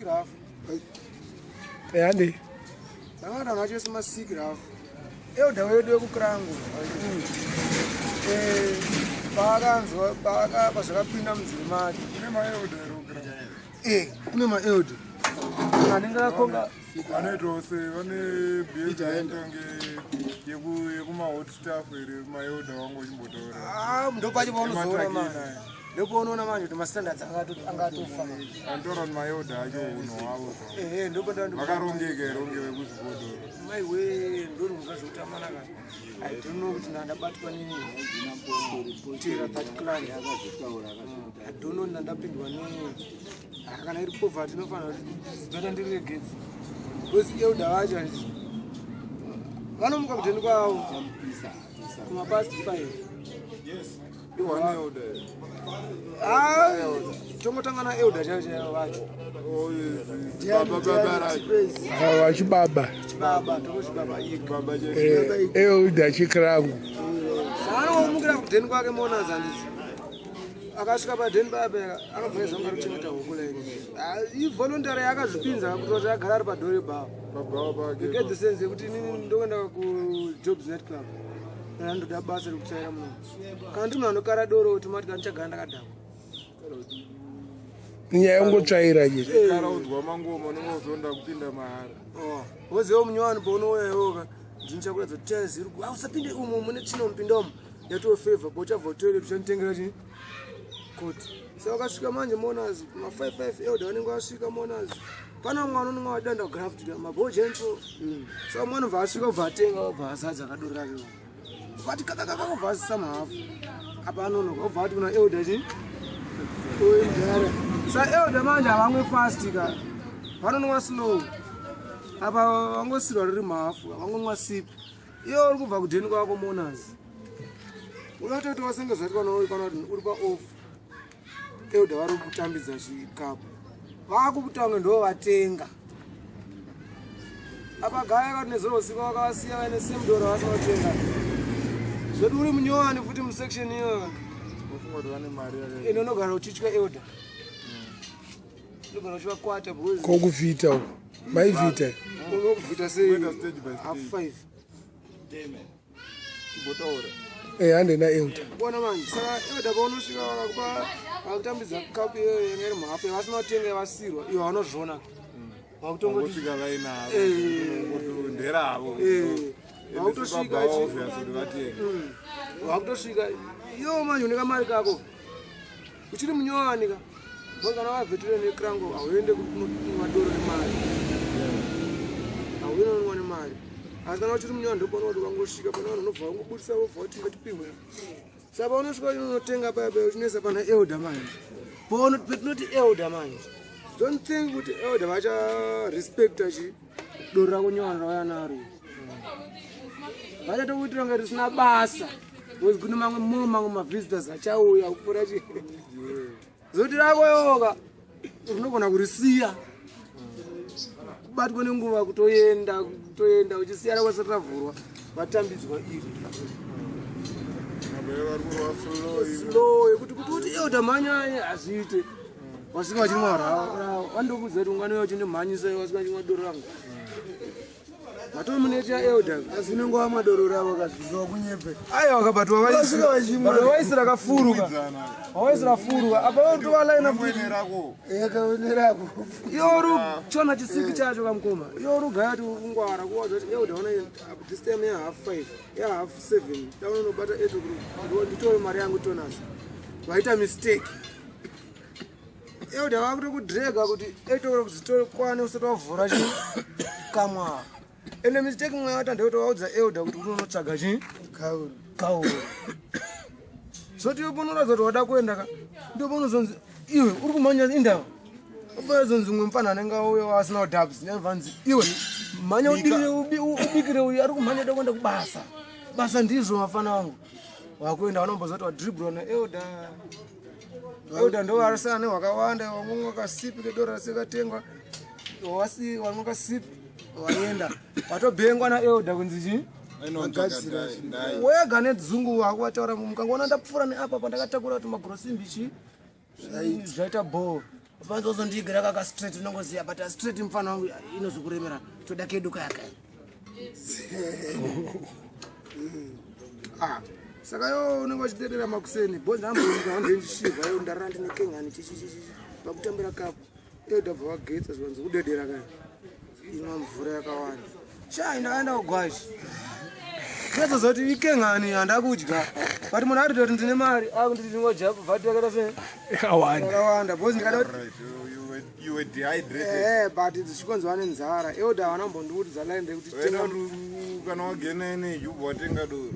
Masikirafu. Hande. Ndakaona vanhu vacho vese masikirafu. Elder wedu wekuKrango. Eh, paakanzwa pazvakapinda munzeve make. Kune maelder here kuKrango? Eh, kune maelder. Anenge akakonga vanoitawo se vane behavior kunge yekumahot staff here maelder wangu uchimbotaura? Ah, ndopacho paunozoona Ematraki manje. naye. Ndopaunoona manje kuti mastandards angatofa manje. Anditora kuti maelder acho unhu hwavo Ehe, ndopanda vakarongeka here kunge vekuzvigodoro? Maiwe, ndori kunzwa zvekutamana ka. I don't know kuti ndandabatwa nini. Tira that clan. I don't know ndandapindwa nini. Ah, kana iri poverty inofanira kuti dzota ndiregedze. Because elder vacho handiti vanomuka kudheni kwavo kumapast 5. Ione elder here? Ah, tongotanga naelder chaivo chaivo vacho. Baba baba racho. Awa chibaba. Chibaba, tokochibaba iga. Baba chacho. Elder chikrangu. Saanoomukira kudheni kwake monazi handiti akasvika padheni paya anobvunza kunga kuchengeta huku like ivoluntary yakazvipinza kuti kuti agara ari padhori bhawa. Pabhawa pake. You get the sense yekuti inini ndokuenda kuJobs Night Club kana ndoda basa rekutsvaira muno, kana ndiri munhu anokara doro, automatic ndichagara ndakadhakwa. Nyaya yongotsvaira chete. Karaudzwa mangoma unenge uzonda kupinda mahara. Woziva munyowani paunouya iwoka ndinichakuratidza kuti teziri usapinde umo mune tsvina, mupinda umo yatofevha pauchabva kutoilet uchanditengera chi koti. Saka wakasvika manje monas ma55 elder vanenge vasvika monas, pana mwana unenge wadanda graft mabhojenso. Saka mwana ubva asvika, ubva atenga, ubva azadza kadoro kake, vati kakakaka, ubva asisa mahafu apa anonoka, ubva ati kuna elder chi mudhara. Sa elder manje havamwe fast ka, vanonwa slow. Apa vangosirwa riri mahafu, havangomwa sipi. Iwe uri kubva kudheni kwako monas, unatoti wasenge zvati kana kuti uri paoff, elder vari kutambidza chikapu, vaakutanga ndo vatenga. Apa gaya kati nezuro usiku vakavasiya vaine same doro vasina kutenga. Zvedu uri munyowani futi musection iyoyo. Unofunga kuti vane mari yakaita? Ende unogara uchitya elder, unogara uchivakwata because Kokuvhita uko. Maivhita. Unokuvhita sei? Kuenda stage by Half stage. 5. Chimbotaura. Hande naelder. Kuona manje, saka elder paunosvika vakakupa, vakutambidza kapu iyoyo yanga iri muhafu yavasina kutenga, yavasirwa iwo, vanozviona vakutongoti Vangosvika vainavo. Kuti nderavo. Vakutosvika Obvious kuti vatenga. Vakutosvika iwo manje une kamari kako uchiri munyowani ka, because kana wavhetire nekrango hauende kunwa doro nemari, hauende kunwa nemari. Asi kana uchiri munyowani ndopona kuti ukangosvika pane vanhu unobva wangobudisa, wobva wati ngatipihwe. Saka paunosvika unotenga paya paya uchinoisa pana elder manje, petinoti elder manje, don't think kuti elder vacharespecta chi doro rako nyowani rauya naro, vachatokuitira kunge risina basa because kune mamwe mo mamwe mavisitors achauya kupfuura chi zoti rako yoka rinogona kurisiya kubatwa nenguva kutoenda kutoenda uchisiya rako risati ravhurwa, vatambidzwa iri. Vari kurova slow. Slow yekuti kuti elder mhanyai hazviite, wasvika vachimwa ravo, vandokudza kuti unganouya uchindimhanyisa wasvika vachimwa doro rangu, matomunetia elder. Asi unenge wamwa doro ravo kazviziva kunyepe. Aiwa, wakabatwa. Vasvika vachimwa. Waisira kafuruka, waisira furuka apa wotowalaina. Mwene rako. Yakaonerako. Iwe chona chisiki chacho kamukoma, iwe uri ugaya kuti ungwara kuwadza kuti elder ona this time ya 5:30, ya 7:30 taunonobata 8 o'clock, nditore mari yangu tonasi. Vaita mistake elder vakutokudrega kuti 8 o'clock zitokwane usati wavhura chi kamwa. Ende mistake mwe yaita ndekuti waudza elder kuti unonotsvaga chi Kauro. Kauro. Zoti iwe paunoratidza kuti wada kuenda ka, ndo paunozonzi iwe uri kumhanya indava, ubazonzi umwe mufana anenge auya wasina kudhabs nevanzi iwe mhanya ubikire uyu ari kumhanya da kuenda kubasa. Basa ndizvo mafana wangu wakuenda, vanomboziva kuti wadribhurwa naelder. Elder ndo varisana nehwakawanda, wamwe wakasipi kedora rasekatengwa wasi, wamwe wakasipi waenda watobhengwa naelder kunzi chii? Magadzira. Wega nedzungu wakuvataura, mukangoona ndapfuura neapa pandakatakura kuti magrosimbi chi zvaita bho. Ufanza uzondiigira kaka straight, unongoziya, but straight mufana wangu inozokuremera, toda kedu kayaka. Ah, saka yo unenge uchiterera makuseni bhozi ndamboandishivha yo ndarara ndine kengani chichichichi pakutambira kapu iyo ndabva wagetsa zvivanzi kudedera kaya inwa mvura yakawanda. Shai, ndakaenda kugwashi ndozozoti ikengani handakudya, but munhu ari toti ndine mari akunditi ndingodya vhati yakaita se Yakawanda. Yakawanda bhozi ndikada kuti Right, you were dehydrated. But zvichikonzwa nenzara. Elder havana kumbondiudza line rekuti Waida tenga. kuti kana wagena energy ubva watenga doro.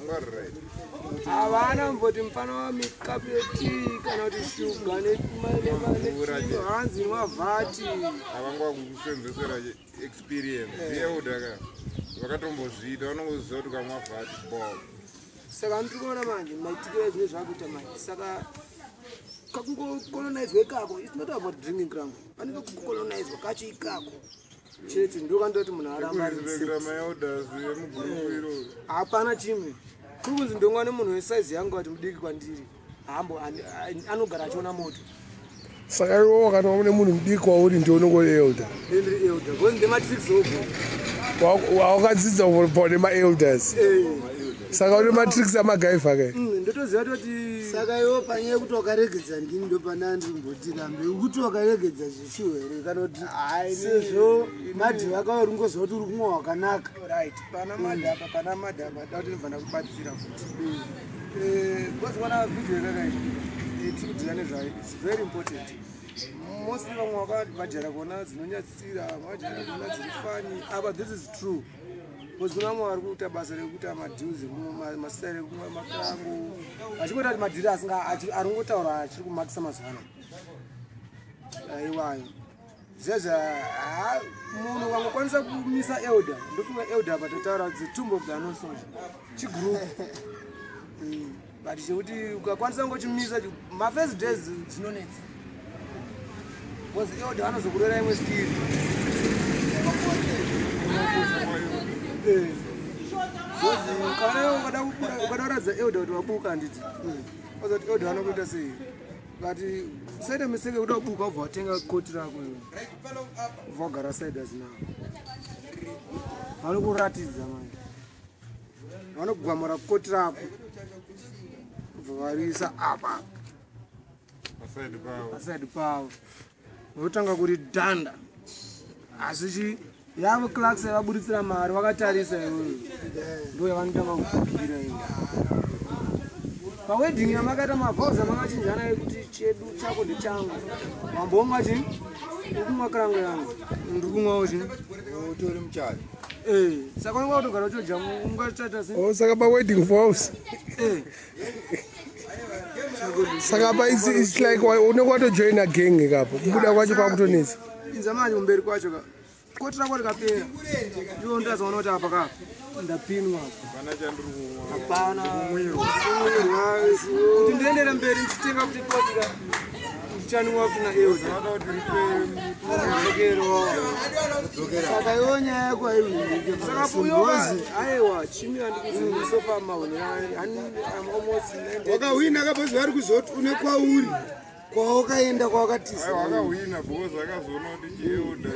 Anga right. Havana kumboti mufana wamikapu yetii kana kuti shuga. Mvura chete. Hanzi nwavhati. Havanga kukusenzesera experience. Elder ka vakatombozviita, vanongoziva kuti kamwa vhati bob. Saka ndiri kuona manje maitikiro ezvinhu zvakuita manje, saka kakungocolonizwa ikako. It's not about drinking krangu, panenge kucolonizwa kacho ikako chete, ndokandoti munhu aramba ari Kurespecta sick. maelders emugurupu iroro. Hapana chimwe kuri kunzi ndongwa nemunhu wesaizi yangu ati mudiki kwandiri hambo anogara achiona moto. Saka iwo kana une munhu mudiki wauri, ndiwe unongori elder? Ndiri elder because ndematricks ogo. Wakadzidza kubva nemaelders, saka une matricks amagaivha kai? Ndotoziva toti Saka iwo panyaya yekuti wakaregedza, ndini ndopana ndimbotirambe kuti wakaregedza zvishuwo here, kana kuti sezvo madhi vakauya ringoziva kuti uri kumwa wakanaka? Right, pana madhaba, pana madhaba da kuti ndibva ndakubatsira futi because wana vhidhiyo yakakaita tiri kudhira nezvayo. It's very important. Mostly vamwe vajara kuona dzinonyatsira, vajara kuona dziri funny apa. This is true because kuna vamwe vari kuita basa rekuita madeals, masitari ekumwa makarango, vachingoita kuti madhiri asinga ari kungotaura achiri kumakisa mazuva ano aiwayo zvezva. Munhu ukangokwanisa kumisa elder, ndofunga elder apa totaura the tomb of the unknown soldier chigroup. But chekuti ukakwanisa kungochimisa mafirst days dzinonetsa because elder vanozokurera imwe skill. Because kana ukada ukada kuratidza elder kuti wabuka, handiti ozati elder vanokuita sei? But usaite mistake yekuda kubuka ubva watenga koti rako iwe, ubva wagara sideways nawo. Vanokuratidza manje, vanogwamura koti rako ubva variisa apa. Paside pavo. Paside pavo votanga kuri dhanda, asi chi yavo clarks yavaburitsira mari vakatarisa iwewe, ndo yavanotanga kubhira iwe pawedding yamakaita mavows amakachinjana ekuti chedu chako ndechangu, wambomwa chi ukumwa karango yangu, ndiri kumwawo chi. Utori muchato. Saka unonga kutogara uchodya ungachaita se. Oh, saka pawedding vows. Saka pa it's like unenge watojoina gang kapo, kubuda kwacho kwakutonetsa. Inza manje kumberi kwacho ka koti rako rikapera, iwo ndazoona kuti apa ka ndapinwa apa. Pana chandiri kumwa. Hapana kuti ndiendere mberi ndichitenga kuti koti ka ndichaniwa kuti naelder. Vanoda kuti ripe. Saka iwo nyaya yako haiwinike. Saka puyoka aiwa chimira ndikuzi sofa maone I'm almost 90. Wakahwina kabhozi vari kuzoti une kwauri kwawakaenda kwawakatiza. Aiwa, akahwina because akazoona kuti chielder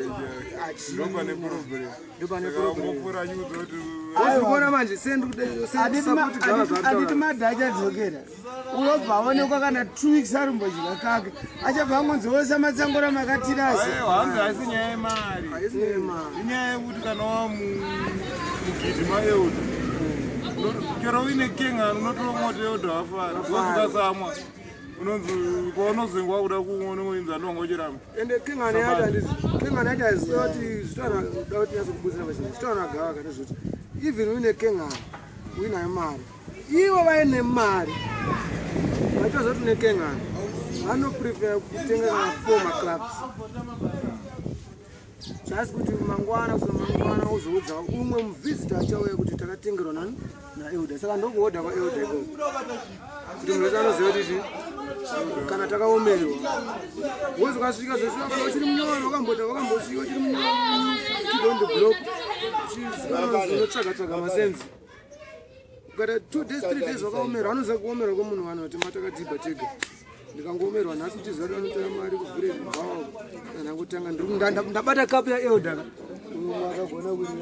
ichi ndopane problem. Ndopane Saka problem. ungopfuura nyudza kuti Uri kuona manje Handiti madhi achadzokera, unobva aonekwa kana 2 weeks arimbodya kake, achabva angonzi matsangora makatirasa. Aiwa, hanzi haisi nyaya yemari, inyaya yekuti kana wamugidhi maelder, chero uine kengani unotoromwa kuti elder wafara, because ukasamwa unonzi kwaunozengwa kuda kumwa unongoinzi andongochiramba. Ende kengani yacho handizi kengani yacho haziva kuti zvitaura da kuti nyatsokubudzira pachena zvitaura gava kana zvoti even uine kengani uinayo mari, ivo vaine mari vachitoziva kuti une kengani, vanoprefer kutenga kana four maclubs just kuti mangwana kuzo mangwana uzoudza umwe muvhizita achauya kuti takatengerwa nani naelder. Saka ndokuodha kwaelder ikoko kuti munhu wese anoziva kuti chi kana takaomerwa wozi ukasvika zvesvika kana uchiri munyowani wakambota wakambosvika uchiri munyowani kid on the block unotsvaga tsvaga masenzi ukaita 2 days, 3 days wakaomerwa, anoziva kuomerwa kwemunhu. Vanhu vatema takadhibha tega. Ndikangoomerwa nhasi kuti zuva ranotora mari kuvhure bhawa, ndangotanga ndabata kapu yaelder ka. Akagona kuti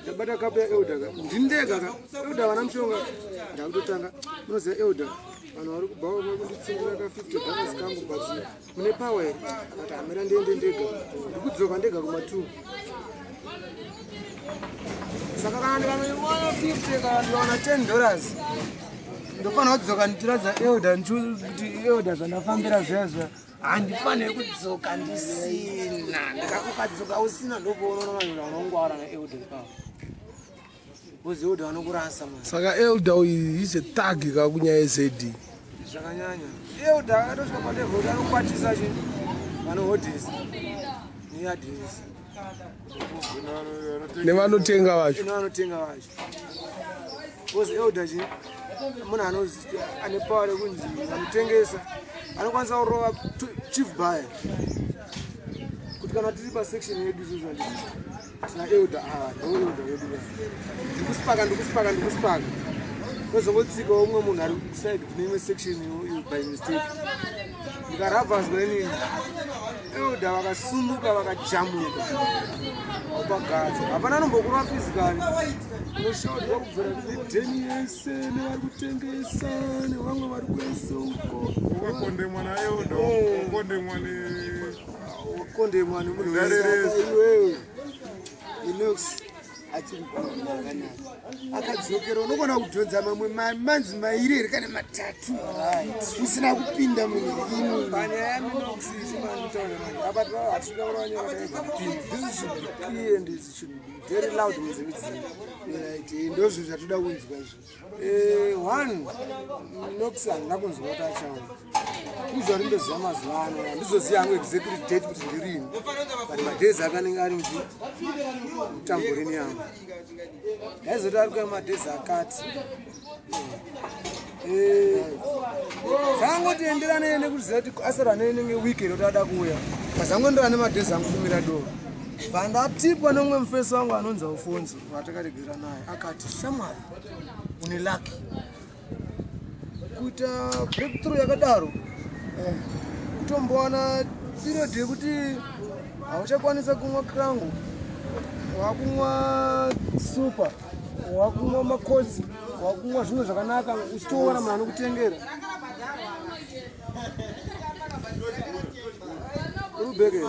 Ndabata kapu yaelder ka, ndindega ka, elder vana mushonga. Ndakutotanga, munoziva elder, vanhu vari kubhawa vakunditsingira ka $50 kangu, but mune power here? Akati, "Hamira ndiende ndega." Ndikudzoka ndega kuma2. Saka kana ndikanoiwana 50, kana ndikawana $10, ndofanira kudzoka ndichiratidza elder kuti elder, zvandafambira zviya zviya, handifaniri kudzoka ndisina. Ndikakukadzoka usina, ndokuonoona vanhu vanongwara naelder ipapo, because elder vanokurasa mani. Saka elder uyu is a thug ka kunyaya yezd? Zvakanyanya. Elder akatosvika palevel kuti anokwatisa chi vanohodhisa neadhiresi. Nevanotenga vacho. Ino vanotenga vacho, because elder chi munhu ane power rekunzi vanotengesa anokwanisa kurova chief buyer, kuti kana tiri pasection yedu isusu, tina elder ava, ndo elder wedu. Ndikuspaka, ndikuspaka, ndikuspaka, kozongotsikawo umwe munhu ari kuside kune imwe section iyo by mistake. Ndikaravhazwa inini, elder vakasumuka, vakajamuka pagadza. Hapana anombokurova physically, unoshaudwa kubvira nedheni yese, nevari kutengesa, nevamwe vari kwese uko. Ukakondemwa naelder, ukondemwa ne Wakondemwa nemunhu wese. Dareresi. Iwewe, Inox achiri kuina akanaka, akadzokera, unogona kudhonza mamwe manzi mairi here kana matatu usina kupinda munhu. Panyaya yaMinox, chimanditaura manje apa, hatida kurova nyaya takaibva. This should be clear and it should be very loud munzeve dzenyu. Right, ndozvo zvatoda kunzwa izvozvo. One, Nox handina kunzwa kuti achauya. Usually ndoziva mazuva ano, handizoziva hangu exactly date kuti ndirini, but madays akanenge ari muchi mutamborini yangu, ndaizoti ari kuya madays akati. Zvangoti enderane nekuziva kuti asara nenenge weekend kuti ada kuuya, pazangoenderana nemadays angu kumira doro. Bvandatipwa nemumwe mufesi wangu anonzi Alfonso, watakaregera naye, akati, "Shamwari, une lucky kuita breakthrough yakadaro, kutombowana period yekuti hauchakwanisa kumwa krangu, wakumwa super, wakumwa makosi, wakumwa zvinhu zvakanaka, uchitoona munhu anokutengera." Urubheke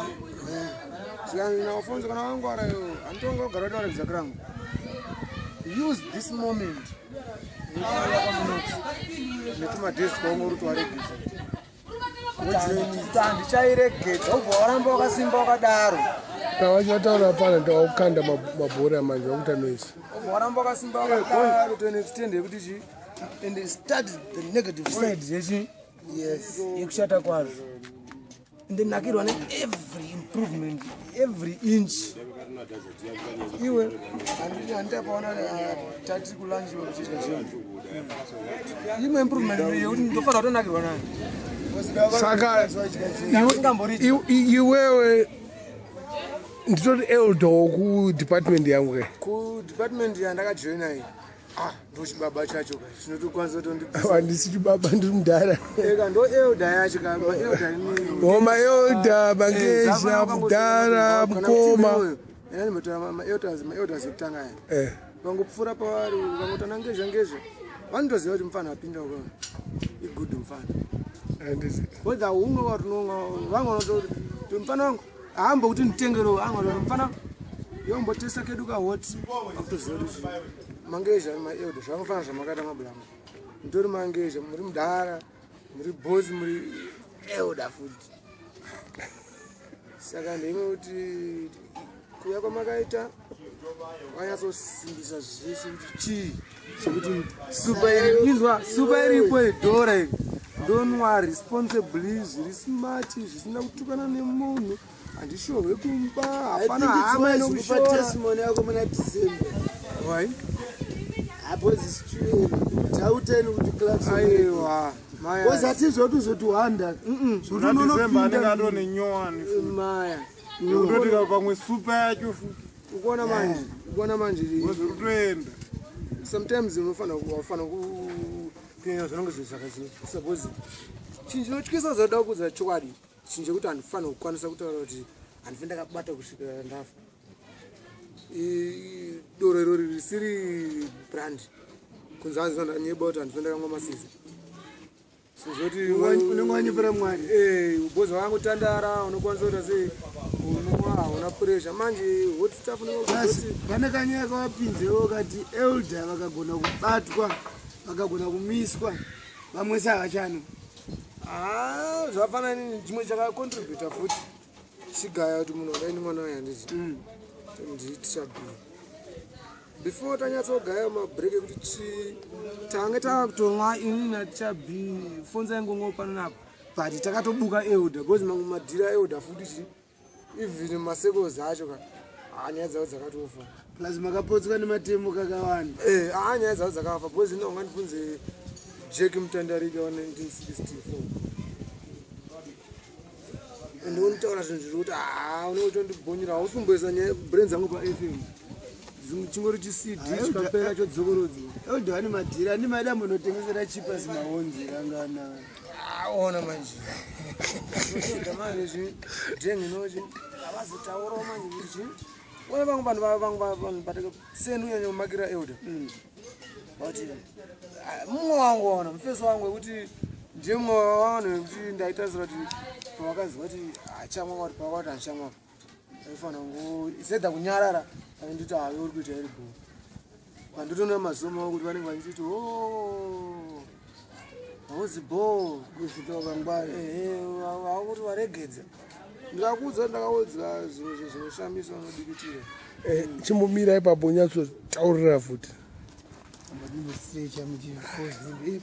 zvikanzi, "Kana wangwara iwo, handitonga kugara wataura krangu. Use this moment netumadhesi kwaunge uri kuti waregedza, handichairegedza, ubva waramba wakasimba wakadaro." Kavachataura pana, ndawakukanda mabhora manje, wakuita noise. Ubva waramba wakasimba wakadaro to an extent yekuti chi and start the negative side yechi Yes. yekushata kwazvo. Ndinakirwa neevery improvement, every inch. Iwe handitapaona tati kulanchiwa kuchiita chinhu, imwe improvement yekuti ndofanira kutonakirwa nayo. Saka Singamborichi. iwewe nditoti elder wokudepartment yangu ke? Kudepartment yandakajoina iyi, ah, ndochibaba chacho ka chinotokwanisa kutondibvisa. Handisi chibaba, ndiri mudhara. Eka, ndo elder yacho ka, maelder. Ngoma elder, mangesha, mudhara, mukoma. Ndimbotora maelders ekutanga aya. Ukangopfuura pavari, ukangotana ngezha ngezha, vanotoziva kuti mufana apinda uko igood mufana. Handisi. Whether umwe warinonga, vamwe vanototi mufana wangu haambokuti nditengerewo, anga toti mufana yombotesa kedu kahoti, akutoziva kuti mangezha maelder. Zvakafanana zvamakaita mabhulangu, mutori mangezha, muri mudhara, muri bosi, muri elder futi. Saka ndeimwe kuti kuuya kwamakaita wanyatsosimbisa zvese kuti chii chekuti super iri, inzwa, super iripo, idhora iri, ndonwa responsibly, zviri smart, zvisina kutukana nemunhu, handishorwe kumba, hapana hama inokushora. Testimony yako muna December. Wai? Apo tauteni kuti Clarkson Aiwa, maya. Because hatizoti uzoti wanda. Muna December anenge atone nyowani futi. Maya. Yekutoti pamwe super yacho futi. Ukuona manje, ukuona manje. Wozviri kutoenda. Sometimes unofanira wafana ku Kunyanya zvinonge zvinhu zvakachii suppose chinhu chinotyisa zvaida kuudza chokwadi, chinhu chekuti handifanira kukwanisa kutaura kuti handife ndakabata kusvikira ndafa. Doro irori risiri brand, kunze hanzi ndanyeba kuti handife ndakamwa masiza, sezvoti Unenge wanyepera Mwari. Bhozi wakangotandara, unokwanisa kuita sei, unonwa, hauna pressure. Manje hot stuff unenge Basi kuzoti pane kanyaya kawapinzewo kati elder vakagona kubatwa, vakagona kumiswa, vamwe savachano. Ah, zvafanana nini, chimwe chakacontributa futi chigaya kuti munhu wadaini mwana waye handiti nditicha B. Before tanyatsogaya mabreak ekuti tange takutomwa ini naticha B, fonza ingongo pano napo, but takatobuka elder because mamwe madhira elder futi chi even masekos acho ka, ah, nyaya dzavo dzakatofa. Plus makapotswa nematemo kakawanda. Aa, nyaya dzavo dzakafa because ino ungandibvunze Jack Mutandarika wa1964 and unitaura zvinhu zviri kuti haa, unenge uchondibhonyera, hausumboisa nyaya brain dzangu paFM, chingori chiCD chikapera chodzokorodzwa. Elder vane madhira andi maida munotengesera chipas maonzi rangana. Aona manje eda manje chi deng inochi havazotaurawo manje kuti chi one vamwe vanhu vamwe vanhu pataka seni unyanya kumakira elder but mumwe wangu waona mufesi wangu wekuti ndiye mumwe wavanhu wekuti ndaitarisira kuti pavakaziva kuti hachamwa kuti pavakati hachamwa aifanira kungo isedha kunyarara anditi hayo uri kuita iri bho pandotoona mazuva mavo kuti vanenge vachiti o hauzi bho Kusvika wakangwara. Ehe, vakuti waregedza, ndikakuudza ndakaudzwa zvinhu zvinoshamisa unodikitira. Chimbomira ipapo unyatsotaurira futi. Ambodimbostirecha muchifozi.